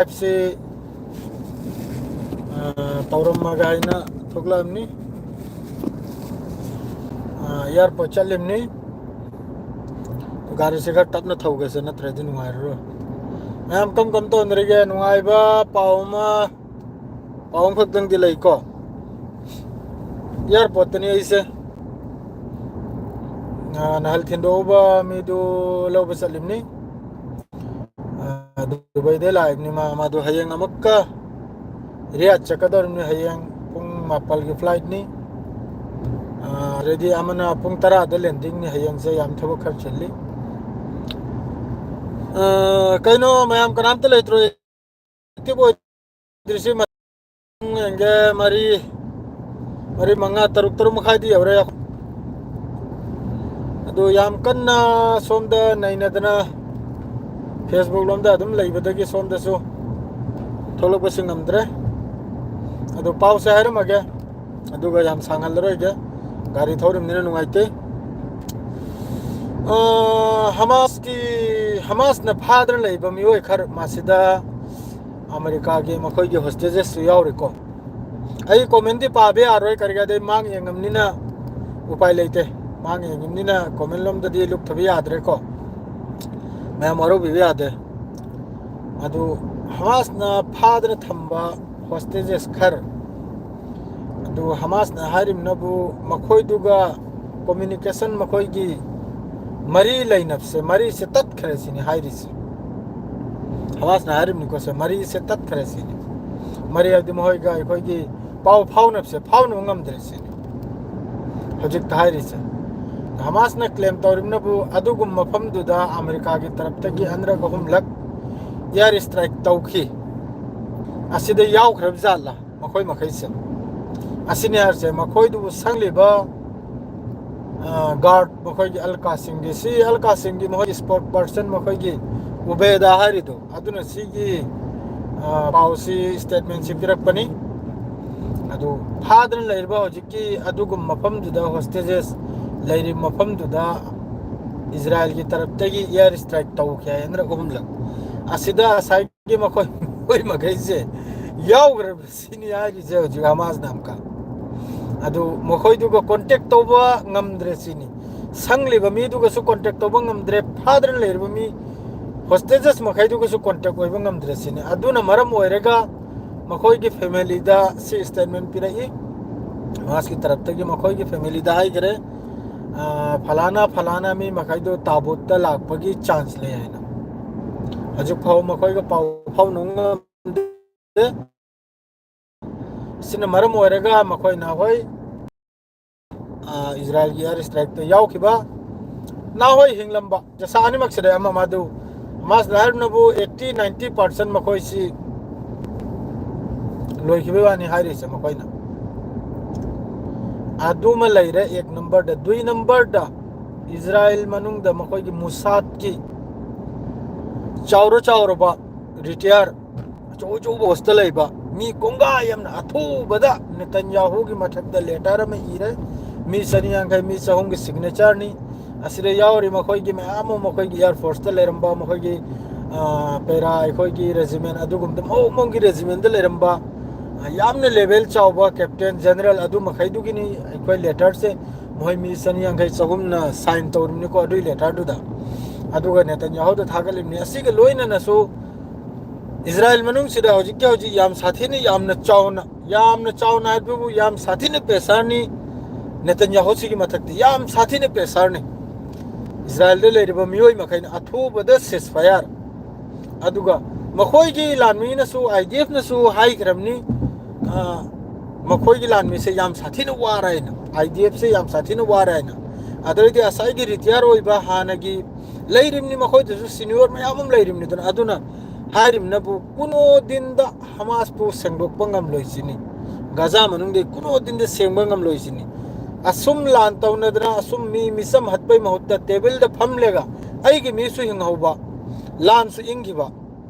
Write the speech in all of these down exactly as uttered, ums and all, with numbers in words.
ꯂꯥꯏꯐꯁꯤ ꯇꯧꯔꯝꯃꯒ ꯑꯩꯅ ꯊꯣꯛꯂꯛꯑꯝꯅꯤ꯫ ꯑꯦꯌꯥꯔꯄꯣꯔꯠ ꯆꯠꯂꯤꯕꯅꯤ꯫ ꯒꯥꯔꯤꯁꯦ ꯈꯔ ꯇꯞꯅ ꯊꯧꯒꯦꯁꯦ, ꯅꯠꯇ꯭ꯔꯗꯤ ꯅꯨꯡꯉꯥꯏꯔꯔꯣꯏ꯫ ꯃꯌꯥꯝ ꯀꯔꯝ ꯀꯔꯝ ꯇꯧꯅꯔꯤꯒꯦ? ꯅꯨꯡꯉꯥꯏꯕ ꯄꯥꯎ ꯑꯃ, ꯄꯥꯎ ꯑꯃꯈꯛꯇꯪꯗꯤ ꯂꯩꯀꯣ꯫ ꯑꯦꯌꯥꯔꯄꯣꯔꯠꯇꯅꯤ ꯑꯩꯁꯦ꯫ ꯅꯍꯥꯟ ꯅꯍꯥꯟ ꯊꯤꯟꯗꯣꯛꯎꯕ ꯃꯤꯗꯨ ꯂꯧꯕ ꯆꯠꯂꯤꯕꯅꯤ꯫ ꯗꯨꯕꯩꯗꯩ ꯂꯥꯛꯏꯕꯅꯤ ꯃꯥ꯫ ꯃꯥꯗꯨ ꯍꯌꯦꯡ ꯑꯃꯨꯛꯀ ꯔꯤꯌꯥꯗ ꯆꯠꯀꯗꯧꯔꯤꯕꯅꯤ꯫ ꯍꯌꯦꯡ ꯄꯨꯡ ꯃꯥꯄꯜꯒꯤ ꯐ꯭ꯂꯥꯏꯠꯅꯤ꯫ ꯑꯗꯩꯗꯤ ꯑꯃꯅ ꯄꯨꯡ ꯇꯔꯥꯗ ꯂꯦꯟꯗꯤꯡꯅꯤ꯫ ꯍꯌꯦꯡꯁꯦ ꯌꯥꯝ ꯊꯕꯛ ꯈꯔ ꯆꯤꯜꯂꯤ꯫ ꯀꯩꯅꯣ, ꯃꯌꯥꯝ ꯀꯅꯥꯝꯇ ꯂꯩꯇ꯭ꯔꯣ? ꯑꯦꯛꯇꯤꯚ ꯑꯣꯏꯗ꯭ꯔꯤꯁꯤ ꯌꯦꯡꯒꯦ꯫ ꯃꯔꯤ, ꯃꯔꯤ, ꯃꯉꯥ, ꯇꯔꯨꯛ, ꯇꯔꯨꯛ ꯃꯈꯥꯏꯗꯤ ꯌꯧꯔꯦ꯫ ꯑꯗꯨ ꯌꯥꯝ ꯀꯟꯅ ꯁꯣꯝꯗ ꯅꯩꯅꯗꯅ Facebook ꯂꯣꯝꯗ ꯑꯗꯨꯝ ꯂꯩꯕꯗꯒꯤ ꯁꯣꯝꯗꯁꯨ ꯊꯣꯛꯂꯛꯄꯁꯤ ꯉꯝꯗ꯭ꯔꯦ꯫ ꯑꯗꯨ ꯄꯥꯎꯁꯦ ꯍꯥꯏꯔꯝꯃꯒꯦ, ꯑꯗꯨꯒ ꯌꯥꯝ ꯁꯥꯡꯍꯜꯂꯔꯣꯏꯒꯦ, ꯒꯥꯔꯤ ꯊꯧꯔꯤꯕꯅꯤꯅ ꯅꯨꯡꯉꯥꯏꯇꯦ꯫ ꯍꯃꯥꯁꯀꯤ, ꯍꯃꯥꯁꯅ ꯐꯥꯗꯅ ꯂꯩꯕ ꯃꯤꯑꯣꯏ ꯈꯔ ꯃꯁꯤꯗ ꯑꯃꯦꯔꯤꯀꯥꯒꯤ ꯃꯈꯣꯏꯒꯤ ꯍꯣꯁꯇꯦꯖꯦꯁꯁꯨ ꯌꯥꯎꯔꯤꯀꯣ꯫ ꯑꯩ ꯀꯣꯃꯦꯟꯗꯤ ꯄꯥꯕ ꯌꯥꯔꯣꯏ, ꯀꯔꯤꯒꯤꯗꯤ ꯃꯥꯡ ꯌꯦꯡꯉꯝꯅꯤꯅ ꯎꯄꯥꯏ ꯂꯩꯇꯦ꯫ ꯃꯥꯡ ꯌꯦꯡꯉꯝꯅꯤꯅ ꯀꯣꯃꯦꯟ ꯂꯣꯝꯗꯗꯤ ꯂꯨꯞꯊꯕ ꯌꯥꯗ꯭ꯔꯦꯀꯣ꯫ ꯃꯌꯥꯝ ꯋꯥꯔꯧꯕꯤꯕ ꯌꯥꯗꯦ꯫ ꯑꯗꯨ ꯍꯃꯥꯁꯅ ꯐꯥꯗꯅ ꯊꯝꯕ ꯍꯣꯁꯇꯦꯖꯦꯁ ꯈꯔ ꯑꯗꯨ ꯍꯃꯥꯁꯅ ꯍꯥꯏꯔꯤꯕꯅꯕꯨ ꯃꯈꯣꯏꯗꯨꯒ ꯀꯣꯃ꯭ꯌꯨꯅꯤꯀꯦꯁꯟ, ꯃꯈꯣꯏꯒꯤ ꯃꯔꯤ ꯂꯩꯅꯕꯁꯦ, ꯃꯔꯤꯁꯦ ꯇꯠꯈ꯭ꯔꯦ ꯁꯤꯅꯤ ꯍꯥꯏꯔꯤꯁꯦ꯫ ꯍꯃꯥꯁꯅ ꯍꯥꯏꯔꯤꯕꯅꯤꯀꯣ ꯁꯦ, ꯃꯔꯤꯁꯦ ꯇꯠꯈ꯭ꯔꯦ ꯁꯤꯅꯤ꯫ ꯃꯔꯤ ꯍꯥꯏꯕꯗꯤ ꯃꯈꯣꯏꯒ ꯑꯩꯈꯣꯏꯒꯤ ꯄꯥꯎ ꯐꯥꯎꯅꯕꯁꯦ ꯐꯥꯎꯅꯕ ꯉꯝꯗ꯭ꯔꯦ ꯁꯤꯅꯤ ꯍꯧꯖꯤꯛꯇ ꯍꯥꯏꯔꯤꯁꯦ꯫ ꯍꯃꯥꯁꯅ ꯀ꯭ꯂꯦꯝ ꯇꯧꯔꯤꯕꯅꯕꯨ ꯑꯗꯨꯒꯨꯝꯕ ꯃꯐꯝꯗꯨꯗ ꯑꯃꯦꯔꯤꯀꯥꯒꯤ ꯇꯔꯞꯇꯒꯤ ꯑꯅꯤꯔꯛ ꯑꯍꯨꯝꯂꯛ ꯏꯌꯥꯔ ꯏꯁꯇ꯭ꯔꯥꯏꯛ ꯇꯧꯈꯤ꯫ ꯑꯁꯤꯗ ꯌꯥꯎꯈ꯭ꯔꯕ ꯖꯥꯠꯂꯥ ꯃꯈꯣꯏ ꯃꯈꯩꯁꯦ? ꯑꯁꯤꯅꯤ ꯍꯥꯏꯔꯤꯁꯦ꯫ ꯃꯈꯣꯏꯗꯨꯕꯨ ꯁꯪꯂꯤꯕ ꯒꯥꯔꯗ, ꯃꯈꯣꯏꯒꯤ ꯑꯜ ꯀꯥꯁꯤꯝꯒꯤ, ꯁꯤ ꯑꯜ ꯀꯥꯁꯤꯝꯒꯤ ꯃꯈꯣꯏ ꯏꯁꯄꯣꯛ ꯄꯔꯁꯟ, ꯃꯈꯣꯏꯒꯤ ꯎꯕꯦꯗꯥ ꯍꯥꯏꯔꯤꯗꯣ, ꯑꯗꯨꯅ ꯁꯤꯒꯤ ꯄꯥꯎꯁꯤ, ꯁ꯭ꯇꯦꯠꯃꯦꯟꯁꯤ ꯄꯤꯔꯛꯄꯅꯤ꯫ ꯑꯗꯨ ꯐꯥꯗꯅ ꯂꯩꯔꯤꯕ ꯍꯧꯖꯤꯛꯀꯤ ꯑꯗꯨꯒꯨꯝꯕ ꯃꯐꯝꯗꯨꯗ, ꯍꯣꯁꯇꯦꯖꯦꯁ ꯂꯩꯔꯤꯕ ꯃꯐꯝꯗꯨꯗ ꯏꯖꯔꯥꯌꯦꯜꯒꯤ ꯇꯔꯞꯇꯒꯤ ꯏꯌꯥꯔ ꯏꯁꯇ꯭ꯔꯥꯏꯛ ꯇꯧꯈꯤ ꯍꯥꯏ, ꯑꯅꯤꯔꯛ ꯑꯍꯨꯝꯂꯛ꯫ ꯑꯁꯤꯗ ꯉꯁꯥꯏꯒꯤ ꯃꯈꯣꯏ ꯑꯩꯈꯣꯏ ꯃꯈꯩꯁꯦ ꯌꯥꯎꯈ꯭ꯔꯕ ꯁꯤꯅꯤ ꯍꯥꯏꯔꯤꯁꯦ ꯍꯧꯖꯤꯛ ꯍꯃꯥꯁꯅ ꯑꯃꯨꯛꯀ꯫ ꯑꯗꯨ ꯃꯈꯣꯏꯗꯨꯒ ꯀꯣꯟꯇꯦꯛ ꯇꯧꯕ ꯉꯝꯗ꯭ꯔꯦ ꯁꯤꯅꯤ꯫ ꯁꯪꯂꯤꯕ ꯃꯤꯗꯨꯒꯁꯨ ꯀꯣꯟꯇꯦꯛ ꯇꯧꯕ ꯉꯝꯗ꯭ꯔꯦ, ꯐꯥꯗꯅ ꯂꯩꯔꯤꯕ ꯃꯤ ꯍꯣꯁꯇꯦꯖꯦꯁ ꯃꯈꯩꯗꯨꯒꯁꯨ ꯀꯣꯟꯇꯦꯛ ꯑꯣꯏꯕ ꯉꯝꯗ꯭ꯔꯦ ꯁꯤꯅꯤ꯫ ꯑꯗꯨꯅ ꯃꯔꯝ ꯑꯣꯏꯔꯒ ꯃꯈꯣꯏꯒꯤ ꯐꯦꯃꯤꯂꯤꯗ ꯁꯤ ꯁ꯭ꯇꯦꯠꯃꯦꯟ ꯄꯤꯔꯛꯏ꯫ ꯍꯃꯥꯁꯀꯤ ꯇꯔꯞꯇꯒꯤ ꯃꯈꯣꯏꯒꯤ ꯐꯦꯃꯤꯂꯤꯗ ꯍꯥꯏꯈ꯭ꯔꯦ, "ꯑ, ꯐꯂꯥꯅ ꯐꯂꯥꯅ ꯃꯤ ꯃꯈꯩꯗꯣ ꯇꯥꯕꯨꯠꯇ ꯂꯥꯛꯄꯒꯤ ꯆꯥꯟꯁ ꯂꯩ" ꯍꯥꯏꯅ꯫ ꯍꯧꯖꯤꯛ ꯐꯥꯎ ꯃꯈꯣꯏꯒ ꯄꯥꯎ ꯐꯥꯎꯅꯕ ꯉꯝꯗꯦ꯫ ꯁꯤꯅ ꯃꯔꯝ ꯑꯣꯏꯔꯒ ꯃꯈꯣꯏꯅ ꯍꯣꯏ, ꯑ, ꯏꯖꯔꯥꯏꯜꯒꯤ ꯑꯦꯌꯔ ꯁ꯭ꯇ꯭ꯔꯥꯏꯛꯇ ꯌꯥꯎꯈꯤꯕ ꯅꯍꯥꯈꯣꯏ ꯍꯤꯡꯂꯝꯕ ꯖꯁꯥ ꯑꯅꯤꯃꯛꯁꯤꯗ ꯑꯃ ꯃꯗꯨ ꯍꯃꯥꯁꯅ ꯍꯥꯏꯔꯤꯕꯅꯕꯨ eighty ninety percent ꯃꯈꯣꯏꯁꯤ ꯂꯣꯏꯈꯤꯕꯒꯤ ꯋꯥꯅꯤ ꯍꯥꯏꯔꯤꯁꯦ ꯃꯈꯣꯏꯅ꯫ ꯑꯗꯨꯃ ꯂꯩꯔꯦ ꯑꯦꯛ ꯅꯝꯕꯔꯗ꯫ ꯗꯨꯏ ꯅꯝꯕꯔꯗ ꯏꯖꯔꯥꯏꯜ ꯃꯅꯨꯡꯗ ꯃꯈꯣꯏꯒꯤ ꯃꯨꯁꯥꯠꯀꯤ ꯆꯥꯎꯔ ꯆꯥꯎꯔꯕ ꯔꯤꯇꯤꯌꯥꯔ ꯑꯆꯧ ꯑꯆꯧꯕ ꯍꯣꯁꯇꯦꯜ ꯂꯩꯕ ꯃꯤ ꯀꯣꯡꯒꯥꯏ ꯑꯃꯅ ꯑꯊꯨꯕꯗ ꯅꯦꯇꯟꯌꯥꯍꯨꯒꯤ ꯃꯊꯛꯇ ꯂꯦꯇꯔ ꯑꯃ ꯏꯔꯦ꯫ ꯃꯤ ꯆꯅꯤ ꯌꯥꯡꯈꯩ, ꯃꯤ ꯆꯍꯨꯝꯒꯤ ꯁꯤꯒꯅꯦꯆꯔꯅꯤ꯫ ꯑꯁꯤꯗ ꯌꯥꯎꯔꯤ ꯃꯈꯣꯏꯒꯤ ꯃꯌꯥꯝ ꯑꯃ ꯃꯈꯣꯏꯒꯤ ꯑꯦꯌꯔ ꯐꯣꯔꯁꯇ ꯂꯩꯔꯝꯕ, ꯃꯈꯣꯏꯒꯤ, ꯑ, ꯄꯦꯔꯥ ꯑꯩꯈꯣꯏꯒꯤ ꯔꯦꯖꯤꯃꯦꯟ ꯑꯗꯨꯒꯨꯝꯕꯗ ꯃꯑꯣꯡ ꯃꯑꯣꯡꯒꯤ ꯔꯦꯖꯤꯃꯦꯟꯗ ꯂꯩꯔꯝꯕ, ꯑ, ꯌꯥꯝꯅ ꯂꯦꯚꯦꯜ ꯆꯥꯎꯕ ꯀꯦꯞꯇꯦꯟ, ꯖꯦꯅꯔꯦꯜ ꯑꯗꯨ ꯃꯈꯩꯗꯨꯒꯤꯅꯤ ꯑꯩꯈꯣꯏ ꯂꯦꯇꯔꯁꯦ꯫ ꯃꯈꯣꯏ ꯃꯤ ꯆꯅꯤ ꯌꯥꯡꯈꯩ ꯆꯍꯨꯝꯅ ꯁꯥꯏꯟ ꯇꯧꯔꯤꯕꯅꯤꯀꯣ ꯑꯗꯨꯒꯤ ꯂꯦꯇꯔꯗꯨꯗ꯫ ꯑꯗꯨꯒ ꯅꯦꯇꯟꯌꯥꯍꯨꯗ ꯊꯥꯒꯠꯂꯤꯕꯅꯤ꯫ ꯑꯁꯤꯒ ꯂꯣꯏꯅꯅꯁꯨ ꯏꯖꯔꯥꯏꯜ ꯃꯅꯨꯡꯁꯤꯗ ꯍꯧꯖꯤꯛꯀꯤ ꯍꯧꯖꯤꯛ ꯌꯥꯝ ꯁꯥꯊꯤꯅ, ꯌꯥꯝꯅ ꯆꯥꯎꯅ, ꯌꯥꯝꯅ ꯆꯥꯎꯅ ꯍꯥꯏꯕꯕꯨ ꯌꯥꯝ ꯁꯥꯊꯤꯅ ꯄ꯭ꯔꯦꯁꯔꯅꯤ꯫ ꯅꯦꯇꯟꯌꯥꯍꯨꯁꯤꯒꯤ ꯃꯊꯛꯇ ꯌꯥꯝ ꯁꯥꯊꯤꯅ ꯄ꯭ꯔꯦꯁꯔꯅꯤ꯫ ꯏꯖꯔꯥꯏꯜꯗ ꯂꯩꯔꯤꯕ ꯃꯤꯑꯣꯏ ꯃꯈꯩꯅ ꯑꯊꯨꯕꯗ ꯁꯤꯁꯐꯥꯌꯥꯔ꯫ ꯑꯗꯨꯒ ꯃꯈꯣꯏꯒꯤ ꯂꯥꯟꯃꯤꯅꯁꯨ, IDFꯅꯁꯨ ꯍꯥꯏꯈ꯭ꯔꯕꯅꯤ, ꯑ, ꯃꯈꯣꯏꯒꯤ ꯂꯥꯟꯃꯤꯁꯦ ꯌꯥꯝ ꯁꯥꯊꯤꯅ ꯋꯥꯔꯦ ꯍꯥꯏꯅ, IDFꯁꯦ ꯌꯥꯝ ꯁꯥꯊꯤꯅ ꯋꯥꯔꯦ ꯍꯥꯏꯅ꯫ ꯑꯗꯩꯗꯤ ꯉꯁꯥꯏꯒꯤ ꯔꯤꯇꯤꯌꯥꯔ ꯑꯣꯏꯕ ꯍꯥꯟꯅꯒꯤ ꯂꯩꯔꯤꯕꯅꯤ, ꯃꯈꯣꯏꯗꯁꯨ ꯁꯤꯅꯤꯌꯣꯔ ꯃꯌꯥꯝ ꯑꯃ ꯂꯩꯔꯤꯕꯅꯤꯗꯅ꯫ ꯑꯗꯨꯅ ꯍꯥꯏꯔꯤꯕꯅꯕꯨ ꯀꯨꯅꯣ ꯗꯤꯟꯗ ꯍꯃꯥꯁꯄꯨ ꯁꯦꯡꯗꯣꯛꯄ ꯉꯝꯂꯣꯏꯁꯤꯅꯤ꯫ ꯒꯥꯖꯥ ꯃꯅꯨꯡꯗꯒꯤ ꯀꯨꯅꯣ ꯗꯤꯟꯗ ꯁꯦꯡꯕ ꯉꯝꯂꯣꯏꯁꯤꯅꯤ꯫ ꯑꯁꯨꯝ ꯂꯥꯟ ꯇꯧꯅꯗꯅ ꯑꯁꯨꯝ ꯃꯤ ꯃꯤꯆꯝ ꯍꯥꯠꯄꯩ ꯃꯍꯨꯠꯇ ꯇꯦꯕꯜꯗ ꯐꯝꯂꯒ ꯑꯩꯒꯤ ꯃꯤꯁꯨ ꯍꯤꯡꯍꯧꯕ, ꯂꯥꯟꯁꯨ ꯏꯪꯈꯤꯕ,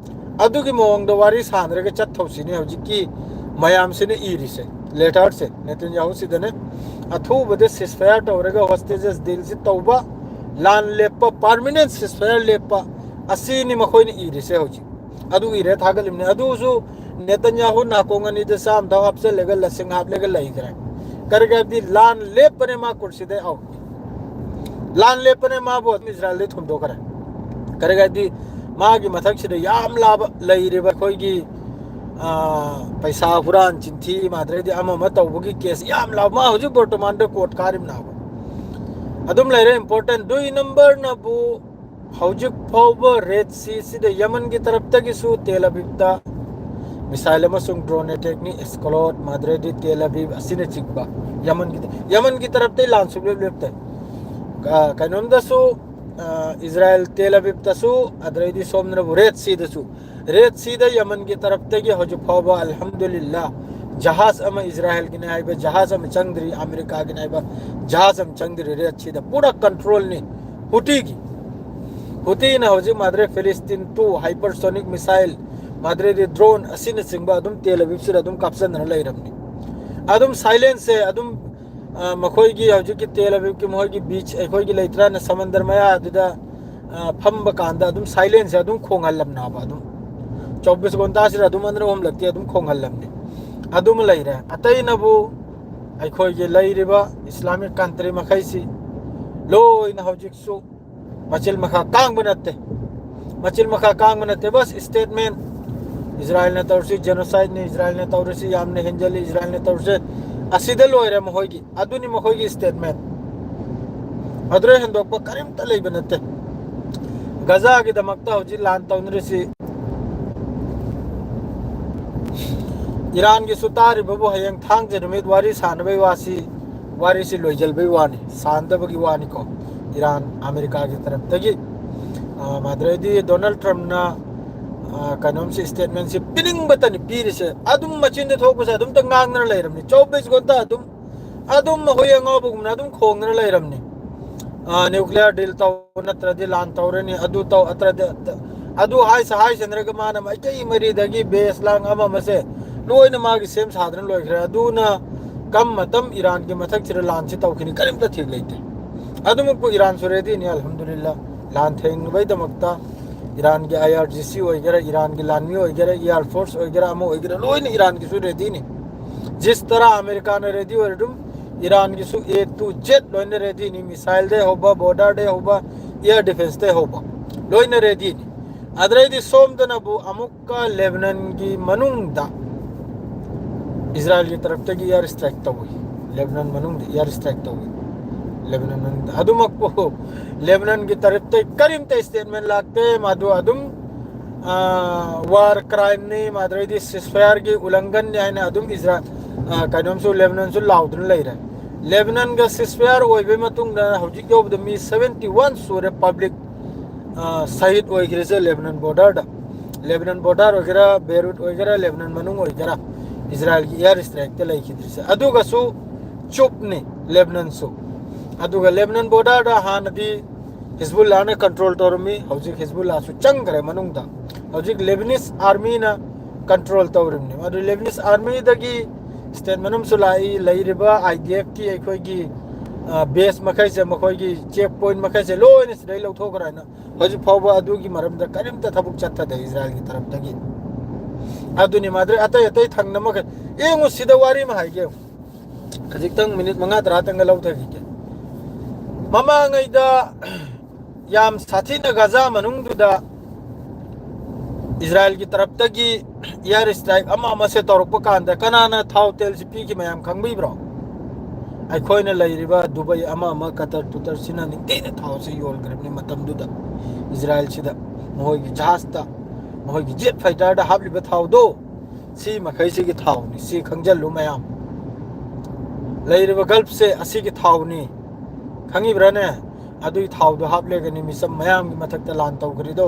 ꯑꯗꯨꯒꯤ ꯃꯑꯣꯡꯗ ꯋꯥꯔꯤ ꯁꯥꯟꯅꯔꯒ ꯆꯠꯊꯧꯁꯤꯅꯤ ꯍꯧꯖꯤꯛꯀꯤ ꯃꯌꯥꯝꯁꯤꯅ ꯏꯔꯤꯁꯦ, ꯂꯦꯇꯔꯁꯦ ꯅꯦꯇꯟꯌꯥꯍꯨꯁꯤꯗꯅꯦ꯫ ꯑꯊꯨꯕꯗ ꯁꯤꯁꯐꯥꯌꯔ ꯇꯧꯔꯒ ꯍꯣꯁꯇꯦꯖꯦꯁ ꯗꯤꯜꯁꯤ ꯇꯧꯕ, ꯂꯥꯟ ꯂꯦꯞꯄ, ꯄꯥꯔꯃꯤꯅꯦꯟ ꯁꯤꯁꯐꯥꯌꯔ ꯂꯦꯞꯄ, ꯑꯁꯤꯅꯤ ꯃꯈꯣꯏꯅ ꯏꯔꯤꯁꯦ ꯍꯧꯖꯤꯛ꯫ ꯑꯗꯨꯒꯤ ꯔꯦꯠ ꯊꯥꯒꯠꯂꯤꯕꯅꯤ꯫ ꯑꯗꯨꯁꯨ ꯅꯦꯇꯟꯌꯥꯍꯨ ꯅꯥꯀꯣꯡ ꯑꯅꯤꯗ ꯆꯥꯝꯊꯥꯎ ꯍꯥꯞꯆꯜꯂꯒ ꯂꯁꯤꯡ ꯍꯥꯞꯂꯒ ꯂꯩꯈ꯭ꯔꯦ꯫ ꯀꯔꯤꯒꯤ ꯍꯥꯏꯕꯗꯤ ꯂꯥꯟ ꯂꯦꯞꯄꯅꯦ ꯃꯥ ꯀꯨꯔꯁꯤꯗ ꯑꯥꯎ꯫ ꯂꯥꯟ ꯂꯦꯞꯄꯅꯦ ꯃꯥꯕꯨ ꯑꯗꯨꯝ ꯏꯁꯔꯥꯌꯦꯜꯗꯩ ꯊꯣꯝꯗꯣꯛꯈ꯭ꯔꯦ꯫ ꯀꯔꯤꯒꯤ ꯍꯥꯏꯕꯗꯤ ꯃꯥꯒꯤ ꯃꯊꯛꯁꯤꯗ ꯌꯥꯝ ꯂꯥꯕ ꯂꯩꯔꯤꯕ ꯑꯩꯈꯣꯏꯒꯤ, ꯑꯥ, ꯄꯩꯁꯥ ꯍꯨꯔꯥꯟ ꯆꯤꯟꯊꯤ ꯃꯥꯗ꯭ꯔꯩꯗꯤ ꯑꯃ ꯑꯃ ꯇꯧꯕꯒꯤ ꯀꯦꯁ ꯌꯥꯝ ꯂꯥꯕ꯫ ꯃꯥ ꯍꯧꯖꯤꯛ ꯕꯣꯔꯇꯣꯃꯥꯟꯗ ꯀꯣꯔꯠ ꯀꯥꯔꯤꯕꯅꯥꯕ꯫ ꯑꯗꯨꯝ ꯂꯩꯔꯦ꯫ ꯏꯝꯄꯣꯔꯇꯦꯟ ꯗꯨꯏ ꯅꯝꯕꯔꯅꯕꯨ ꯍꯧꯖꯤꯛ ꯐꯥꯎꯕ ꯔꯦꯗ ꯁꯤꯁꯤꯗ ꯌꯃꯟꯒꯤ ꯇꯔꯞꯇꯒꯤꯁꯨ ꯇꯦꯜ ꯑꯕꯤꯕꯇ ꯃꯤꯁꯥꯏꯜ ꯑꯃꯁꯨꯡ ꯗ꯭ꯔꯣꯟ ꯑꯦꯇꯦꯛꯅꯤ꯫ ꯑꯦꯁꯀꯣꯂꯣꯠ, ꯃꯥꯗ꯭ꯔꯦꯗꯤ, ꯇꯦꯜ ꯑꯕꯤꯕ ꯑꯁꯤꯅꯆꯤꯡꯕ ꯌꯃꯟꯒꯤ, ꯌꯃꯟꯒꯤ ꯇꯔꯞꯇꯩ ꯂꯥꯟ ꯁꯨꯡꯂꯦꯞ ꯂꯦꯞꯇꯦ꯫ ꯑ, ꯀꯩꯅꯣꯝꯗꯁꯨ, ꯑ, ꯏꯁꯔꯥꯌꯦꯜ ꯇꯦꯜ ꯑꯕꯤꯕꯇꯁꯨ, ꯑꯗꯩꯗꯤ ꯁꯣꯝꯗꯅꯕꯨ ꯔꯦꯗ ꯁꯤꯗꯁꯨ꯫ ꯔꯦꯗ ꯁꯤꯗ ꯌꯃꯟꯒꯤ ꯇꯔꯞꯇꯒꯤ ꯍꯧꯖꯤꯛ ꯐꯥꯎꯕ ꯑꯜꯍꯝꯗꯨꯂꯤꯜꯂꯥ ꯖꯍꯥꯖ ꯑꯃ ꯏꯁꯔꯥꯌꯦꯜꯒꯤꯅꯤ ꯍꯥꯏꯕ ꯖꯍꯥꯖ ꯑꯃ ꯆꯪꯗ꯭ꯔꯤ, ꯑꯃꯦꯔꯤꯀꯥꯒꯤꯅꯤ ꯍꯥꯏꯕ ꯖꯍꯥꯖ ꯑꯃ ꯆꯪꯗ꯭ꯔꯤ ꯔꯦꯗ ꯁꯤꯗ꯫ ꯄꯨꯔꯥ ꯀꯟꯇ꯭ꯔꯣꯜꯅꯤ ꯍꯨꯇꯤꯒꯤ꯫ ꯍꯨꯇꯤꯅ ꯍꯧꯖꯤꯛ ꯃꯥꯗ꯭ꯔꯦ ꯐꯤꯂꯤꯁꯇꯤꯟ ꯇꯨ ꯍꯥꯏꯄꯔꯁꯣꯅꯤꯛ ꯃꯤꯁꯥꯏꯜ, ꯃꯥꯗ꯭ꯔꯦꯗꯤ ꯗ꯭ꯔꯣꯟ ꯑꯁꯤꯅꯆꯤꯡꯕ ꯑꯗꯨꯝ ꯇꯦꯜ ꯑꯕꯤꯕꯁꯤꯗ ꯑꯗꯨꯝ ꯀꯥꯞꯁꯤꯟꯗꯅ ꯂꯩꯔꯕꯅꯤ꯫ ꯑꯗꯨꯝ ꯁꯥꯏꯂꯦꯟꯁꯁꯦ ꯑꯗꯨꯝ, ꯑ, ꯃꯈꯣꯏꯒꯤ ꯍꯧꯖꯤꯛꯀꯤ ꯇꯦꯜ ꯑꯕꯤꯕꯀꯤ ꯃꯈꯣꯏꯒꯤ ꯕꯤꯆ ꯑꯩꯈꯣꯏꯒꯤ ꯂꯩꯇ꯭ꯔꯥꯅ ꯁꯃꯟꯗꯔ ꯃꯌꯥꯗꯨꯗ, ꯑ, ꯐꯝꯕ ꯀꯥꯟꯗ ꯑꯗꯨꯝ ꯁꯥꯏꯂꯦꯟꯁꯁꯦ ꯑꯗꯨꯝ ꯈꯣꯡꯍꯜꯂꯝꯅꯦꯕ꯫ ꯑꯗꯨꯝ ꯆꯧꯕꯤꯁ ꯘꯟꯇꯥꯁꯤꯗ ꯑꯗꯨꯝ ꯑꯅꯤꯔꯛ ꯑꯍꯨꯝꯂꯛꯇꯤ ꯑꯗꯨꯝ ꯈꯣꯡꯍꯜꯂꯝꯅꯤ꯫ ꯑꯗꯨꯃ ꯂꯩꯔꯦ꯫ ꯑꯇꯩꯅꯕꯨ ꯑꯩꯈꯣꯏꯒꯤ ꯂꯩꯔꯤꯕ ꯏꯁꯂꯥꯃꯤꯛ ꯀꯟꯇ꯭ꯔꯤ ꯃꯈꯩꯁꯤ ꯂꯣꯏꯅ ꯍꯧꯖꯤꯛꯁꯨ ꯃꯆꯤꯜ ꯃꯈꯥ ꯀꯥꯡꯕ ꯅꯠꯇꯦ꯫ ꯃꯆꯤꯜ ꯃꯈꯥ ꯀꯥꯡꯕ ꯅꯠꯇꯦ, ꯕꯁ ꯁ꯭ꯇꯦꯠꯃꯦꯟ꯫ ꯏꯁꯔꯥꯌꯦꯜꯅ ꯇꯧꯔꯤꯁꯤ ꯖꯦꯅꯣꯁꯥꯏꯗꯅꯤ, ꯏꯁꯔꯥꯌꯦꯜꯅ ꯇꯧꯔꯤꯁꯤ ꯌꯥꯝꯅ ꯍꯦꯟꯖꯜꯂꯤ, ꯏꯁꯔꯥꯌꯦꯜꯅ ꯇꯧꯔꯤꯁꯤ ꯑꯁꯤꯗ ꯂꯣꯏꯔꯦ ꯃꯈꯣꯏꯒꯤ꯫ ꯑꯗꯨꯅꯤ ꯃꯈꯣꯏꯒꯤ ꯁ꯭ꯇꯦꯠꯃꯦꯟ꯫ ꯑꯗꯨꯗꯩ ꯍꯦꯟꯗꯣꯛꯄ ꯀꯔꯤꯝꯇ ꯂꯩꯕ ꯅꯠꯇꯦ꯫ ꯒꯖꯥꯒꯤꯗꯃꯛꯇ ꯍꯧꯖꯤꯛ ꯂꯥꯟ ꯇꯧꯅꯔꯤꯁꯤ ꯏꯔꯥꯟꯒꯤꯁꯨ ꯇꯥꯔꯤꯕꯕꯨ ꯍꯌꯦꯡ ꯊꯥꯡꯖ ꯅꯨꯃꯤꯠ ꯋꯥꯔꯤ ꯁꯥꯟꯅꯕꯩ ꯋꯥꯁꯤ, ꯋꯥꯔꯤꯁꯤ ꯂꯣꯏꯖꯜꯕꯩ ꯋꯥꯅꯤ, ꯁꯥꯟꯅꯗꯕꯒꯤ ꯋꯥꯅꯤꯀꯣ꯫ ꯏꯔꯥꯟ ꯑꯃꯦꯔꯤꯀꯥꯒꯤ ꯇꯔꯞꯇꯒꯤ, ꯑ, ꯃꯥꯗ꯭ꯔꯦꯗꯤ ꯗꯣꯅꯥꯜꯗ ꯇ꯭ꯔꯝꯞꯅ, ꯑ, ꯀꯩꯅꯣꯝꯁꯤ ꯁ꯭ꯇꯦꯠꯃꯦꯟꯁꯤ ꯄꯤꯅꯤꯡꯕꯇꯅꯤ ꯄꯤꯔꯤꯁꯦ꯫ ꯑꯗꯨꯝ ꯃꯆꯤꯟꯗ ꯊꯣꯛꯄꯁꯦ ꯑꯗꯨꯝꯇ ꯉꯥꯡꯗꯅ ꯂꯩꯔꯕꯅꯤ꯫ ꯆꯧꯕꯤꯁ ꯘꯟꯇꯥ ꯑꯗꯨꯝ, ꯑꯗꯨꯝ ꯃꯈꯣꯏ ꯑꯉꯥꯎꯕꯒꯨꯝꯅ ꯑꯗꯨꯝ ꯈꯣꯡꯗꯅ ꯂꯩꯔꯕꯅꯤ꯫ ꯑ, ꯅ꯭ꯌꯨꯀ꯭ꯂꯤꯌꯔ ꯗꯤꯜ ꯇꯧ ꯅꯠꯇ꯭ꯔꯗꯤ ꯂꯥꯟ ꯇꯧꯔꯅꯤ, ꯑꯗꯨ ꯇꯧ, ꯅꯠꯇ꯭ꯔꯗꯤ ꯑꯗꯨ ꯍꯥꯏꯁ ꯍꯥꯏꯁꯟꯅꯔꯒ ꯃꯥꯅ ꯃꯥꯏꯀꯩ ꯃꯔꯤꯗꯒꯤ ꯕꯦꯁ ꯂꯥꯡ ꯑꯃ ꯑꯃꯁꯦ ꯂꯣꯏꯅ ꯃꯥꯒꯤ ꯁꯦꯝ ꯁꯥꯗꯅ ꯂꯣꯏꯈ꯭ꯔꯦ꯫ ꯑꯗꯨꯅ ꯀꯝ ꯃꯇꯝ ꯏꯔꯥꯟꯒꯤ ꯃꯊꯛꯁꯤꯗ ꯂꯥꯟꯁꯤ ꯇꯧꯈꯤꯅꯤ ꯀꯔꯤꯝꯇ ꯊꯤꯛ ꯂꯩꯇꯦ꯫ ꯑꯗꯨꯃꯛꯄꯨ ꯏꯔꯥꯟꯁꯨ ꯔꯦꯗꯤꯅꯤ, ꯑꯜꯍꯝꯗꯨꯂꯤꯜꯂꯥ꯫ ꯂꯥꯟ ꯊꯦꯡꯅꯕꯩꯗꯃꯛꯇ ꯏꯔꯥꯟꯒꯤ ꯑꯥꯏ ꯑꯥꯔ ꯖꯤ ꯁꯤ ꯑꯣꯏꯒꯦꯔꯥ, ꯏꯔꯥꯟꯒꯤ ꯂꯥꯟꯃꯤ ꯑꯣꯏꯒꯦꯔꯥ, ꯏꯌꯥꯔ ꯐꯣꯔꯁ ꯑꯣꯏꯒꯦꯔꯥ, ꯑꯃ ꯑꯣꯏꯒꯦꯔꯥ, ꯂꯣꯏꯅ ꯏꯔꯥꯟꯒꯤꯁꯨ ꯔꯦꯗꯤꯅꯤ꯫ ꯖꯤꯁ ꯇꯔꯥ ꯑꯃꯦꯔꯤꯀꯥꯅ ꯔꯦꯗꯤ ꯑꯣꯏꯔ ꯑꯗꯨꯝ ꯏꯔꯥꯟꯒꯤꯁꯨ ꯑꯦ ꯇꯨ ꯖꯦꯠ ꯂꯣꯏꯅ ꯔꯦꯗꯤꯅꯤ꯫ ꯃꯤꯁꯥꯏꯜꯗꯩ ꯍꯧꯕ, ꯕꯣꯔꯗꯔꯗꯩ ꯍꯧꯕ, ꯏꯌꯥꯔ ꯗꯤꯐꯦꯟꯁꯇꯩ ꯍꯧꯕ ꯂꯣꯏꯅ ꯔꯦꯗꯤꯅꯤ꯫ ꯑꯗꯨꯗꯩꯗꯤ ꯁꯣꯝꯗꯅꯕꯨ ꯑꯃꯨꯛꯀ ꯂꯦꯕꯅꯟꯒꯤ ꯃꯅꯨꯡꯗ ꯏꯖꯔꯥꯏꯜꯒꯤ ꯇꯔꯞꯇꯒꯤ ꯏꯌꯥꯔ ꯁ꯭ꯇ꯭ꯔꯥꯏꯛ ꯇꯧꯏ꯫ ꯂꯦꯕꯅꯟ ꯃꯅꯨꯡꯗ ꯏꯌꯥꯔ ꯁ꯭ꯇ꯭ꯔꯥꯏꯛ ꯇꯧꯏ꯫ ꯂꯦꯕꯅꯟ ꯃꯅꯨꯡꯗ ꯑꯗꯨꯃꯛꯄꯨ ꯂꯦꯕꯅꯟꯒꯤ ꯇꯔꯞꯇꯩ ꯀꯔꯤꯝꯇ ꯁ꯭ꯇꯦꯠꯃꯦꯟ ꯂꯥꯛꯇꯦ꯫ ꯃꯗꯨ ꯑꯗꯨꯝ ꯋꯥꯔ ꯀ꯭ꯔꯥꯏꯝꯅꯤ, ꯃꯗꯨꯗꯩꯗꯤ ꯁꯤꯁꯐꯥꯌꯔꯒꯤ ꯎꯂꯪꯒꯟꯅꯤ ꯍꯥꯏꯅ ꯑꯗꯨꯝ ꯏꯖꯔꯥ ꯀꯩꯅꯣꯝꯁꯨ, ꯂꯦꯕꯅꯟꯁꯨ ꯂꯥꯎꯗꯨꯅ ꯂꯩꯔꯦ꯫ ꯂꯦꯕꯅꯟꯒ ꯁꯤꯁꯐꯥꯌꯔ ꯑꯣꯏꯕꯒꯤ ꯃꯇꯨꯡꯗ ꯍꯧꯖꯤꯛ ꯌꯧꯕꯗ ꯃꯤ ꯁꯕꯦꯟꯇꯤ ꯋꯥꯟ ꯁꯨꯔꯦ ꯄꯕ꯭ꯂꯤꯛ ꯁꯍꯤꯗ ꯑꯣꯏꯈ꯭ꯔꯤꯁꯦ ꯂꯦꯕꯅꯟ ꯕꯣꯔꯗꯔꯗ꯫ ꯂꯦꯕꯅꯟ ꯕꯣꯔꯗꯔ ꯑꯣꯏꯒꯦꯔꯥ, ꯕꯦꯔꯨꯠ ꯑꯣꯏꯒꯦꯔꯥ, ꯂꯦꯕꯅꯟ ꯃꯅꯨꯡ ꯑꯣꯏꯒꯦꯔꯥ, ꯏꯖꯔꯥꯏꯜꯒꯤ ꯏꯌꯥꯔ ꯁ꯭ꯇ꯭ꯔꯥꯏꯛꯇ ꯂꯩꯈꯤꯗ꯭ꯔꯤꯁꯦ꯫ ꯑꯗꯨꯒꯁꯨ ꯆꯨꯞꯅꯤ ꯂꯦꯕꯅꯟꯁꯨ꯫ ꯑꯗꯨꯒ ꯂꯦꯕꯅꯟ ꯕꯣꯔꯗꯔꯗ ꯍꯥꯟꯅꯗꯤ ꯍꯤꯖꯕꯨꯜꯂꯥꯅ ꯀꯟꯇ꯭ꯔꯣꯜ ꯇꯧꯔꯝꯃꯤ, ꯍꯧꯖꯤꯛ ꯍꯤꯖꯕꯨꯜꯂꯥꯁꯨ ꯆꯪꯈ꯭ꯔꯦ ꯃꯅꯨꯡꯗ꯫ ꯍꯧꯖꯤꯛ ꯂꯦꯕꯅꯤꯁ ꯑꯥꯔꯃꯤꯅ ꯀꯟꯇ꯭ꯔꯣꯜ ꯇꯧꯔꯤꯕꯅꯤ꯫ ꯑꯗꯨ ꯂꯦꯕꯅꯤꯁ ꯑꯥꯔꯃꯤꯗꯒꯤ ꯁ꯭ꯇꯦꯠꯃꯦꯟ ꯑꯃꯁꯨ ꯂꯥꯛꯏ, ꯂꯩꯔꯤꯕ ꯑꯥꯏ ꯗꯤ ꯑꯦꯐꯀꯤ ꯑꯩꯈꯣꯏꯒꯤ ꯕꯦꯁ ꯃꯈꯩꯁꯦ, ꯃꯈꯣꯏꯒꯤ ꯆꯦꯛ ꯄꯣꯏꯟ ꯃꯈꯩꯁꯦ ꯂꯣꯏꯅ ꯁꯤꯗꯩ ꯂꯧꯊꯣꯛꯈ꯭ꯔꯦꯅ꯫ ꯍꯧꯖꯤꯛ ꯐꯥꯎꯕ ꯑꯗꯨꯒꯤ ꯃꯔꯝꯗ ꯀꯔꯤꯝꯇ ꯊꯕꯛ ꯆꯠꯊꯗꯦ ꯏꯖꯔꯥꯏꯜꯒꯤ ꯇꯔꯞꯇꯒꯤ꯫ ꯑꯗꯨꯅꯤ ꯃꯥꯗ꯭ꯔꯦ, ꯑꯇꯩ ꯑꯇꯩ ꯊꯪꯅ ꯃꯈꯩ꯫ ꯌꯦꯡꯉꯨ, ꯁꯤꯗ ꯋꯥꯔꯤ ꯑꯃ ꯍꯥꯏꯒꯦ꯫ ꯈꯖꯤꯛꯇꯪ ꯃꯤꯅꯤꯠ ꯃꯉꯥ ꯇꯔꯥꯇꯪꯒ ꯂꯧꯊꯈꯤꯒꯦ꯫ ꯃꯃꯥꯡꯉꯩꯗ ꯌꯥꯝ ꯁꯥꯊꯤꯅ ꯒꯖꯥ ꯃꯅꯨꯡꯗꯨꯗ ꯏꯖꯔꯥꯏꯜꯒꯤ ꯇꯔꯞꯇꯒꯤ ꯏꯌꯥꯔ ꯁ꯭ꯇ꯭ꯔꯥꯏꯛ ꯑꯃ ꯑꯃꯁꯦ ꯇꯧꯔꯛꯄ ꯀꯥꯟꯗ ꯀꯅꯥꯅ ꯊꯥꯎ ꯇꯦꯜꯁꯤ ꯄꯤꯈꯤ, ꯃꯌꯥꯝ ꯈꯪꯕꯤꯕ꯭ꯔꯣ? ꯑꯩꯈꯣꯏꯅ ꯂꯩꯔꯤꯕ ꯗꯨꯕꯩ ꯑꯃ ꯑꯃ, ꯀꯇꯔ ꯇꯨꯇꯔꯁꯤꯅ ꯅꯤꯡꯊꯤꯅ ꯊꯥꯎꯁꯤ ꯌꯣꯟꯈ꯭ꯔꯕꯅꯤ ꯃꯇꯝꯗꯨꯗ꯫ ꯏꯖꯔꯥꯏꯜꯁꯤꯗ ꯃꯈꯣꯏꯒꯤ ꯖꯍꯥꯖꯇ, ꯃꯈꯣꯏꯒꯤ ꯖꯦꯠ ꯐꯥꯏꯇꯔꯗ ꯍꯥꯞꯂꯤꯕ ꯊꯥꯎꯗꯣ, ꯁꯤ ꯃꯈꯩꯁꯤꯒꯤ ꯊꯥꯎꯅꯤ꯫ ꯁꯤ ꯈꯪꯖꯜꯂꯨ ꯃꯌꯥꯝ꯫ ꯂꯩꯔꯤꯕ ꯒꯜꯐꯁꯦ ꯑꯁꯤꯒꯤ ꯊꯥꯎꯅꯤ꯫ ꯈꯪꯉꯤꯕ꯭ꯔꯥꯅꯦ? ꯑꯗꯨꯒꯤ ꯊꯥꯎꯗꯣ ꯍꯥꯞꯂꯒꯅꯤ ꯃꯤꯆꯝ ꯃꯌꯥꯝꯒꯤ ꯃꯊꯛꯇ ꯂꯥꯟ ꯇꯧꯈ꯭ꯔꯤꯗꯣ꯫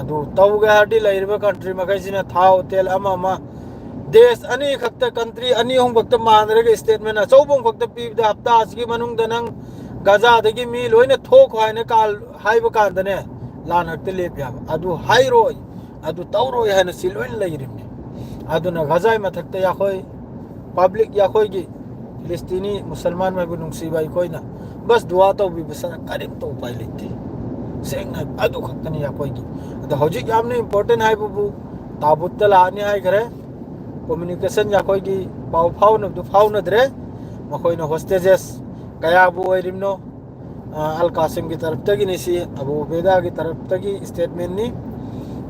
ꯑꯗꯨ ꯇꯧꯒꯦ ꯍꯥꯏꯔꯗꯤ ꯂꯩꯔꯤꯕ ꯀꯟꯇ꯭ꯔꯤ ꯃꯈꯩꯁꯤꯅ ꯊꯥꯎ, ꯇꯦꯜ ꯑꯃ ꯑꯃ, ꯗꯦꯁ ꯑꯅꯤ ꯈꯛꯇ, ꯀꯟꯇ꯭ꯔꯤ ꯑꯅꯤ ꯑꯍꯨꯝ ꯈꯛꯇ ꯃꯥꯟꯅꯔꯒ ꯁ꯭ꯇꯦꯠꯃꯦꯟ ꯑꯆꯧꯕ ꯑꯃꯈꯛꯇ ꯄꯤꯕꯗ ꯍꯞꯇꯥ ꯑꯁꯤꯒꯤ ꯃꯅꯨꯡꯗ ꯅꯪ ꯒꯖꯥꯗꯒꯤ ꯃꯤ ꯂꯣꯏꯅ ꯊꯣꯛꯈꯣ ꯍꯥꯏꯅ ꯀꯥꯜ-, ꯍꯥꯏꯕ ꯀꯥꯟꯗꯅꯦ, ꯂꯥꯟ ꯍꯦꯛꯇ ꯂꯦꯞ ꯌꯥꯕ꯫ ꯑꯗꯨ ꯍꯥꯏꯔꯣꯏ, ꯑꯗꯨ ꯇꯧꯔꯣꯏ ꯍꯥꯏꯅ ꯁꯤ ꯂꯣꯏꯅ ꯂꯩꯔꯤꯕꯅꯤ꯫ ꯑꯗꯨꯅ ꯒꯖꯥꯒꯤ ꯃꯊꯛꯇ ꯑꯩꯈꯣꯏ ꯄꯕ꯭ꯂꯤꯛ, ꯑꯩꯈꯣꯏꯒꯤ ꯐꯤꯂꯤꯁꯇꯤꯅꯤ ꯃꯨꯁꯜꯃꯥꯟ ꯃꯈꯩꯕꯨ ꯅꯨꯡꯁꯤꯕ ꯑꯩꯈꯣꯏꯅ ꯕꯁ ꯗꯨꯋꯥ ꯇꯧꯕꯤꯕ ꯁꯔ ꯀꯔꯤꯝꯇ ꯎꯄꯥꯏ ꯂꯩꯇꯦ꯫ ꯁꯦꯡꯅ ꯍꯥꯏꯕ ꯑꯗꯨ ꯈꯛꯇꯅꯤ ꯑꯩꯈꯣꯏꯒꯤ꯫ ꯑꯗꯣ ꯍꯧꯖꯤꯛ ꯌꯥꯝꯅ ꯏꯝꯄꯣꯔꯇꯦꯟ ꯍꯥꯏꯕꯕꯨ ꯇꯥꯕꯨꯠꯇ ꯂꯥꯛꯑꯅꯤ ꯍꯥꯏꯈꯔꯦ꯫ ꯀꯝꯃ꯭ꯌꯨꯅꯤꯀꯦꯁꯟ ꯑꯩꯈꯣꯏꯒꯤ ꯄꯥꯎ ꯐꯥꯎꯅꯕꯗꯨ ꯐꯥꯎꯅꯗ꯭ꯔꯦ꯫ ꯃꯈꯣꯏꯅ ꯍꯣꯁꯇꯦꯖꯦꯁ ꯀꯌꯥꯕꯨ ꯑꯣꯏꯔꯤꯕꯅꯣ? ꯑ, ꯑꯜ ꯀꯥꯁꯤꯝꯒꯤ ꯇꯔꯞꯇꯒꯤꯅꯤ ꯁꯤ, ꯑꯕꯨ ꯎꯕꯦꯗꯥꯒꯤ ꯇꯔꯞꯇꯒꯤ ꯁ꯭ꯇꯦꯠꯃꯦꯟꯅꯤ꯫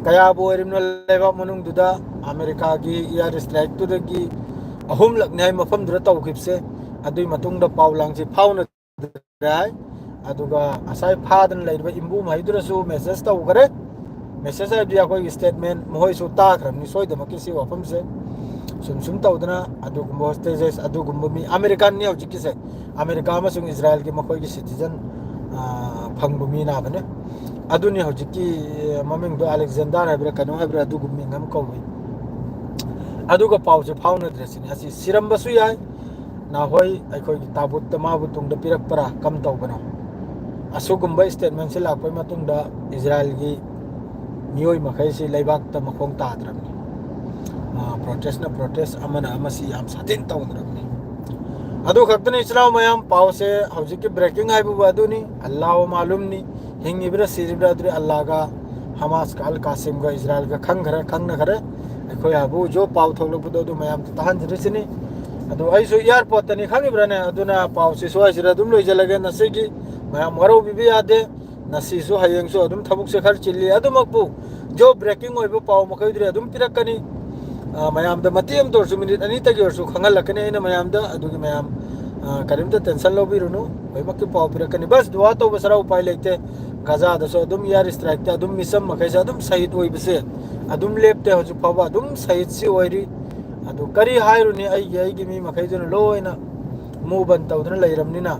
ꯀꯌꯥꯕꯨ ꯑꯣꯏꯔꯤꯕꯅꯣ ꯂꯩꯕꯥꯛ ꯃꯅꯨꯡꯗꯨꯗ ꯑꯃꯦꯔꯤꯀꯥꯒꯤ ꯏꯌꯥꯔ ꯁ꯭ꯇ꯭ꯔꯥꯏꯛꯇꯨꯗꯒꯤ ꯑꯍꯨꯝꯂꯛꯅꯤ ꯍꯥꯏ ꯃꯐꯝꯗꯨꯗ ꯇꯧꯈꯤꯕꯁꯦ꯫ ꯑꯗꯨꯒꯤ ꯃꯇꯨꯡꯗ ꯄꯥꯎ ꯂꯥꯡꯁꯤ ꯐꯥꯎꯅ ꯍꯥꯏ꯫ ꯑꯗꯨꯒ ꯉꯁꯥꯏ ꯐꯥꯗꯅ ꯂꯩꯔꯤꯕ ꯏꯝꯕꯨ ꯃꯍꯩꯗꯨꯅꯁꯨ ꯃꯦꯁꯦꯖ ꯇꯧꯈ꯭ꯔꯦ꯫ ꯃꯦꯁꯦꯖ ꯍꯥꯏꯕꯗꯤ ꯑꯩꯈꯣꯏꯒꯤ ꯁ꯭ꯇꯦꯠꯃꯦꯟ ꯃꯈꯣꯏꯁꯨ ꯇꯥꯈ꯭ꯔꯕꯅꯤ ꯁꯣꯏꯗꯃꯛꯀꯤ ꯁꯤ ꯋꯥꯐꯝꯁꯦ꯫ ꯁꯨꯝ ꯁꯨꯝ ꯇꯧꯗꯅ ꯑꯗꯨꯒꯨꯝꯕ ꯍꯣꯁꯇꯦꯖꯦꯁ, ꯑꯗꯨꯒꯨꯝꯕ ꯃꯤ ꯑꯃꯦꯔꯤꯀꯥꯟꯅꯤ ꯍꯧꯖꯤꯛꯀꯤꯁꯦ꯫ ꯑꯃꯦꯔꯤꯀꯥ ꯑꯃꯁꯨꯡ ꯏꯖꯔꯥꯏꯜꯒꯤ ꯃꯈꯣꯏꯒꯤ ꯁꯤꯇꯤꯖꯟ, ꯑ, ꯐꯪꯕ ꯃꯤ ꯅꯥꯕꯅꯦ꯫ ꯑꯗꯨꯅꯤ ꯍꯧꯖꯤꯛꯀꯤ, ꯑ, ꯃꯃꯤꯡꯗꯣ ꯑꯂꯦꯛꯖꯦꯟꯗꯥꯔ ꯍꯥꯏꯕ꯭ꯔꯥ ꯀꯩꯅꯣ ꯍꯥꯏꯕ꯭ꯔꯥ ꯑꯗꯨꯒꯨꯝꯕ ꯃꯤꯡ ꯑꯃ ꯀꯧꯏ꯫ ꯑꯗꯨꯒ ꯄꯥꯎꯁꯦ ꯐꯥꯎꯅꯗ꯭ꯔꯦ ꯁꯤꯅꯤ꯫ ꯑꯁꯤ ꯁꯤꯔꯝꯕꯁꯨ ꯌꯥꯏ, ꯅꯍꯣꯏ ꯑꯩꯈꯣꯏꯒꯤ ꯇꯥꯕꯨꯠꯇ ꯃꯥꯕꯨ ꯇꯨꯡꯗ ꯄꯤꯔꯛꯄ꯭ꯔꯥ ꯀꯝ ꯇꯧꯕꯅꯣ? ꯑꯁꯤꯒꯨꯝꯕ ꯁ꯭ꯇꯦꯠꯃꯦꯟꯁꯤ ꯂꯥꯛꯄꯒꯤ ꯃꯇꯨꯡꯗ ꯏꯖꯔꯥꯏꯜꯒꯤ ꯃꯤꯑꯣꯏ ꯃꯈꯩꯁꯤ ꯂꯩꯕꯥꯛꯇ ꯃꯈꯣꯡ ꯇꯥꯗ꯭ꯔꯕꯅꯤ꯫ ꯑ, ꯄ꯭ꯔꯣꯇꯦꯁꯅ ꯄ꯭ꯔꯣꯇꯦꯁ, ꯑꯃꯅ ꯑꯃ ꯁꯤ ꯌꯥꯝ ꯁꯥꯊꯤꯅ ꯇꯧꯗ꯭ꯔꯕꯅꯤ꯫ ꯑꯗꯨ ꯈꯛꯇꯅꯤ ꯏꯆꯤꯜ ꯏꯅꯥꯎ ꯃꯌꯥꯝ, ꯄꯥꯎꯁꯦ ꯍꯧꯖꯤꯛꯀꯤ ꯕ꯭ꯔꯦꯀꯤꯡ ꯍꯥꯏꯕꯕꯨ ꯑꯗꯨꯅꯤ꯫ ꯑꯜꯂꯥꯍꯨ ꯃꯥꯂꯨꯝꯅꯤ, ꯍꯤꯡꯉꯤꯕ꯭ꯔꯥ ꯁꯤꯔꯤꯕ꯭ꯔꯥ ꯑꯗꯨꯗꯤ ꯑꯜꯂꯥꯍꯒ ꯍꯃꯥꯁꯀ ꯑꯜ ꯀꯥꯁꯤꯝꯒ ꯏꯖꯔꯥꯏꯜꯒ ꯈꯪꯈ꯭ꯔꯦ, ꯈꯪꯅꯈ꯭ꯔꯦ꯫ ꯑꯩꯈꯣꯏ ꯍꯥꯏꯕꯨ ꯍꯧꯖꯤꯛ ꯄꯥꯎ ꯊꯣꯛꯂꯛꯄꯗꯣ ꯑꯗꯨ ꯃꯌꯥꯝꯗ ꯇꯥꯍꯟꯖꯔꯤꯁꯤꯅꯤ꯫ ꯑꯗꯨ ꯑꯩꯁꯨ ꯑꯦꯌꯥꯔꯄꯣꯔꯠꯇꯅꯤ ꯈꯪꯉꯤꯕ꯭ꯔꯥꯅꯦ? ꯑꯗꯨꯅ ꯄꯥꯎꯁꯤ ꯁ꯭ꯋꯥꯏꯁꯤꯗ ꯑꯗꯨꯝ ꯂꯣꯏꯖꯜꯂꯒꯦ ꯉꯁꯤꯒꯤ꯫ ꯃꯌꯥꯝ ꯋꯥꯔꯧꯕꯤꯕ ꯌꯥꯗꯦ꯫ ꯉꯁꯤꯁꯨ ꯍꯌꯦꯡꯁꯨ ꯑꯗꯨꯝ ꯊꯕꯛꯁꯦ ꯈꯔ ꯆꯤꯜꯂꯤ꯫ ꯑꯗꯨꯃꯛꯄꯨ ꯖꯣꯕ ꯕ꯭ꯔꯦꯀꯤꯡ ꯑꯣꯏꯕ ꯄꯥꯎ ꯃꯈꯩꯗꯨꯗꯤ ꯑꯗꯨꯝ ꯄꯤꯔꯛꯀꯅꯤ꯫ ꯑ, ꯃꯌꯥꯝꯗ ꯃꯇꯦꯛ ꯑꯃꯇ ꯑꯣꯏꯔꯁꯨ, ꯃꯤꯅꯤꯠ ꯑꯅꯤꯇꯒꯤ ꯑꯣꯏꯔꯁꯨ ꯈꯪꯍꯜꯂꯛꯀꯅꯤ ꯑꯩꯅ ꯃꯌꯥꯝꯗ꯫ ꯑꯗꯨꯒꯤ ꯃꯌꯥꯝ, ꯑ, ꯀꯔꯤꯝꯇ ꯇꯦꯟꯁꯟ ꯂꯧꯕꯤꯔꯨꯅꯨ꯫ ꯂꯣꯏꯅꯃꯛꯀꯤ ꯄꯥꯎ ꯄꯤꯔꯛꯀꯅꯤ꯫ ꯕꯁ ꯗꯨꯋꯥ ꯇꯧꯕ ꯁꯔꯥ ꯎꯄꯥꯏ ꯂꯩꯇꯦ꯫ ꯒꯥꯖꯥꯗꯁꯨ ꯑꯗꯨꯝ ꯑꯦꯌꯥꯔ ꯁ꯭ꯇ꯭ꯔꯥꯏꯛꯇ ꯑꯗꯨꯝ ꯃꯤꯆꯝ ꯃꯈꯩꯁꯦ ꯑꯗꯨꯝ ꯁꯍꯤꯗ ꯑꯣꯏꯕꯁꯦ ꯑꯗꯨꯝ ꯂꯦꯞꯇꯦ꯫ ꯍꯧꯖꯤꯛ ꯐꯥꯎꯕ ꯑꯗꯨꯝ ꯁꯍꯤꯗꯁꯤ ꯑꯣꯏꯔꯤ꯫ ꯑꯗꯨ ꯀꯔꯤ ꯍꯥꯏꯔꯨꯅꯤ, ꯑꯩꯒꯤ, ꯑꯩꯒꯤ ꯃꯤ ꯃꯈꯩꯗꯨꯅ ꯂꯣꯏꯅ ꯃꯨ ꯕꯟ ꯇꯧꯗꯨꯅ ꯂꯩꯔꯕꯅꯤꯅ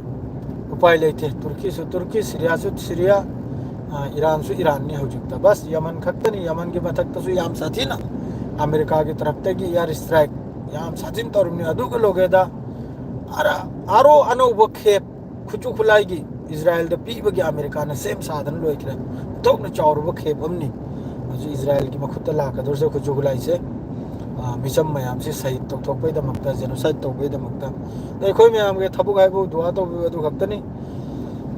ꯎꯄꯥꯏ ꯂꯩꯇꯦ꯫ ꯇꯨꯔꯀꯤꯁꯨ ꯇꯨꯔꯀꯤ, ꯁꯤꯔꯤꯌꯥꯁꯨ ꯁꯤꯔꯤꯌꯥ, ꯑ, ꯏꯔꯥꯟꯁꯨ ꯏꯔꯥꯟꯅꯤ ꯍꯧꯖꯤꯛꯇ꯫ ꯕꯁ ꯌꯃꯟ ꯈꯛꯇꯅꯤ, ꯌꯃꯟꯒꯤ ꯃꯊꯛꯇꯁꯨ ꯌꯥꯝ ꯁꯥꯊꯤꯅ ꯑꯃꯦꯔꯤꯀꯥꯒꯤ ꯇꯔꯞꯇꯒꯤ ꯑꯦꯌꯥꯔ ꯁ꯭ꯇ꯭ꯔꯥꯏꯛ ꯌꯥꯝ ꯁꯥꯊꯤꯅ ꯇꯧꯔꯝꯅꯤ꯫ ꯑꯗꯨꯒ ꯂꯣꯒꯦꯗ ꯑꯔ-, ꯑꯔꯣ ꯑꯅꯧꯕ ꯈꯦꯞ ꯈꯨꯠꯁꯨ ꯈꯨꯠꯂꯥꯏꯒꯤ ꯏꯖꯔꯥꯏꯜꯗ ꯄꯤꯕꯒꯤ ꯑꯃꯦꯔꯤꯀꯥꯅ ꯁꯦꯝ ꯁꯥꯗꯅ ꯂꯣꯏꯈ꯭ꯔꯦ꯫ ꯑꯣꯟꯊꯣꯛꯅ ꯆꯥꯎꯔꯕ ꯈꯦꯞ ꯑꯃꯅꯤ ꯍꯧꯖꯤꯛ ꯏꯖꯔꯥꯏꯜꯒꯤ ꯃꯈꯨꯠꯇ ꯂꯥꯛꯀꯗꯧꯔꯤꯁꯦ ꯈꯨꯠꯁꯨ ꯈꯨꯠꯂꯥꯏꯁꯦ꯫ ꯑ, ꯃꯤꯆꯝ ꯃꯌꯥꯝꯁꯤ ꯁꯍꯤꯗ ꯇꯧꯊꯣꯛꯄꯩꯗꯃꯛꯇ, ꯖꯦꯅꯣꯁꯥꯏꯗ ꯇꯧꯕꯩꯗꯃꯛꯇ꯫ ꯑꯗꯣ ꯑꯩꯈꯣꯏ ꯃꯌꯥꯝꯒꯤ ꯊꯕꯛ ꯍꯥꯏꯕꯨ ꯗꯨꯋꯥ ꯇꯧꯕꯤꯕ ꯑꯗꯨ ꯈꯛꯇꯅꯤ꯫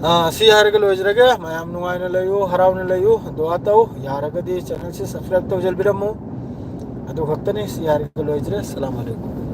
ꯑꯥ, ꯁꯤ ꯍꯥꯏꯔꯒ ꯂꯣꯏꯖꯔꯒꯦ꯫ ꯃꯌꯥꯝ ꯅꯨꯡꯉꯥꯏꯅ ꯂꯩꯌꯨ, ꯍꯔꯥꯎꯅ ꯂꯩꯌꯨ, ꯗꯨꯋꯥ ꯇꯧ꯫ ꯌꯥꯔꯒꯗꯤ channel ꯁꯤ subscribe ꯇꯧꯁꯤꯟꯕꯤꯔꯝꯃꯨ꯫ ꯑꯗꯨ ꯈꯛꯇꯅꯤ꯫ ꯁꯤ ꯍꯥꯏꯔꯒ ꯂꯣꯏꯖꯔꯦ꯫ ꯑꯁꯂꯥꯃꯨ ꯑꯂꯩꯀꯨꯝ꯫